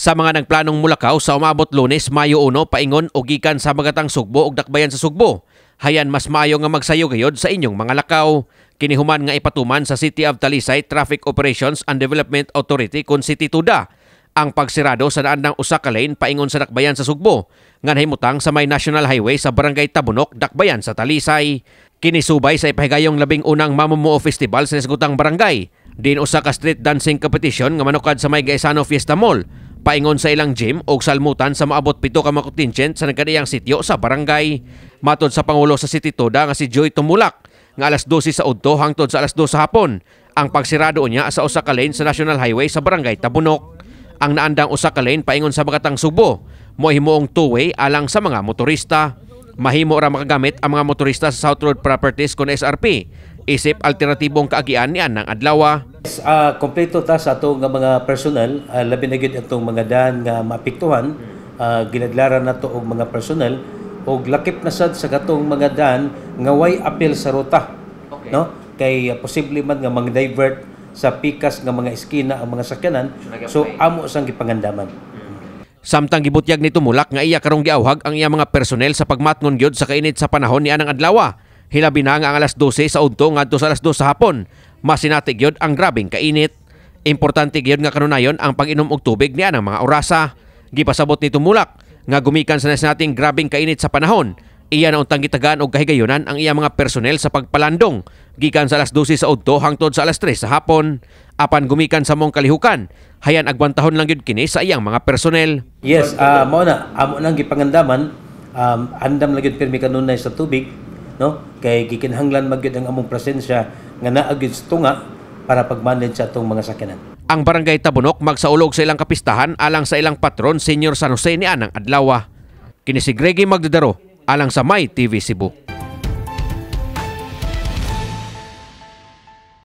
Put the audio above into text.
Sa mga nagplanong mulakaw sa umaabot Lunes, Mayo 1, paingon o gikan sa Magatang Sugbo ug Dakbayan sa Sugbo, hayan mas maayo nga magsayo gayod sa inyong mga lakaw. Kini human nga ipatuman sa City of Talisay Traffic Operations and Development Authority kon City Tuda ang pagsirado sa naandang usa ka lane paingon sa Dakbayan sa Sugbo nga nahimutang sa may National Highway sa Barangay Tabunok, Dakbayan sa Talisay. Kini subay sa ipahigayong 11 na Mamumuo Festival sa nasgutang barangay. Din usa ka street dancing competition nga manukad sa may Gaisano Fiesta Mall paingon sa ilang gym o salmutan sa maabot 7 ka mga contingent sa nagkadiyang sityo sa barangay. Matod sa Pangulo sa City Toda nga si Joy Tumulak, nga alas 12 sa udto hangtod sa alas 2 sa hapon ang pagsirado niya sa usa ka lane sa National Highway sa Barangay Tabunok. Ang naandang usa ka lane paingon sa Magatang Sugbo mo himuong two-way alang sa mga motorista. Mahimo ra makagamit ang mga motorista sa South Road Properties kon SRP isip alternatibong kaagian niyan ng adlaw. Kompleto ta sa atong nga mga personnel, labi na gyud atong mga daan nga maapektuhan, ginadlaran nato og mga personnel og lakip na sad sa katong mga daan nga way apil sa ruta. No? Kay posible man nga mang-divert sa pikas nga mga eskina ang mga sakyanan. So amo sang gipangandaman. Samtang gibutyag ni Tumulak nga iya karong giawhag ang iya mga personnel sa pagmatngon gyud sa kainit sa panahon niya ng adlaw. Hilabi na nga ang alas 12 sa udto ngadto sa alas 2 sa hapon. Masinati gyud ang grabeng kainit. Importante gyud nga kanunayon ang pag-inom og tubig niya ng mga orasa. Gipasabot ni Tumulak nga gumikan sa nating grabeng kainit sa panahon. Iya na untang gitagaan og kahigayunan ang iya mga personnel sa pagpalandong gikan sa alas 12 sa udto hangtod sa alas 3 sa hapon. Apan gumikan sa mong kalihukan, hayan agwantahon lang gyud kini sa iyang mga personnel. Yes, mao na amo nang gipangandaman, andam lang gyud pirmi kanunay sa tubig, no? Kay gikinahanglan man gyud ang among presensya nga naa gyud sa tunga para pag-manage sa atong mga sakyanan. Ang Barangay Tabunok magsaulog sa ilang kapistahan alang sa ilang patron, Senior San Jose, ni anang adlaw. Kini si Greggy Magdadaro alang sa My TV Cebu.